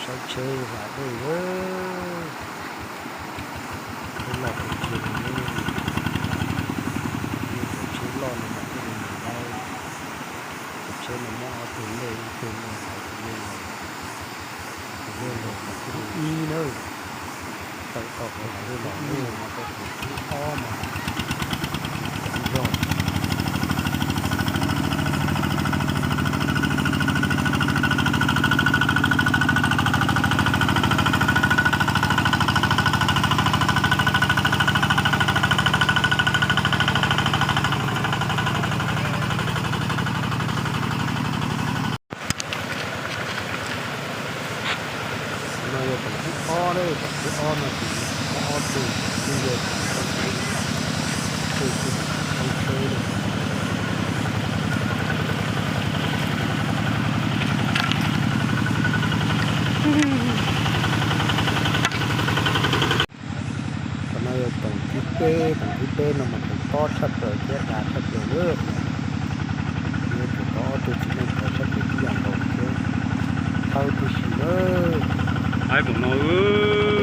Cov tsheb hlais dej, tsheb loj tsheb tshiab no, nej, cov tsheb loj no mas thiaj li mus laib, cov tsheb no muab ob tug lej, ib tug lej, ib tug lej, ib tug lej los mas thiaj li ib na. Tawm tau qhov hlais dej los no rau tus thib ob mas cov zog. Qhov no yog toom thib ob na, toom thib ob no ces muaj ob tug, twb yog toom thib ib, tug tsis tau tsheb na. Qhov no yog toom thib peb, toom thib peb no mas toom tob tshaj plaws thiab dav tshaj plaws lawm. Yog toom tob ob tug txiv neej tawv tshaj plaws tib yam nkaus thiab, thawb tib si lawm. Haib npaum no.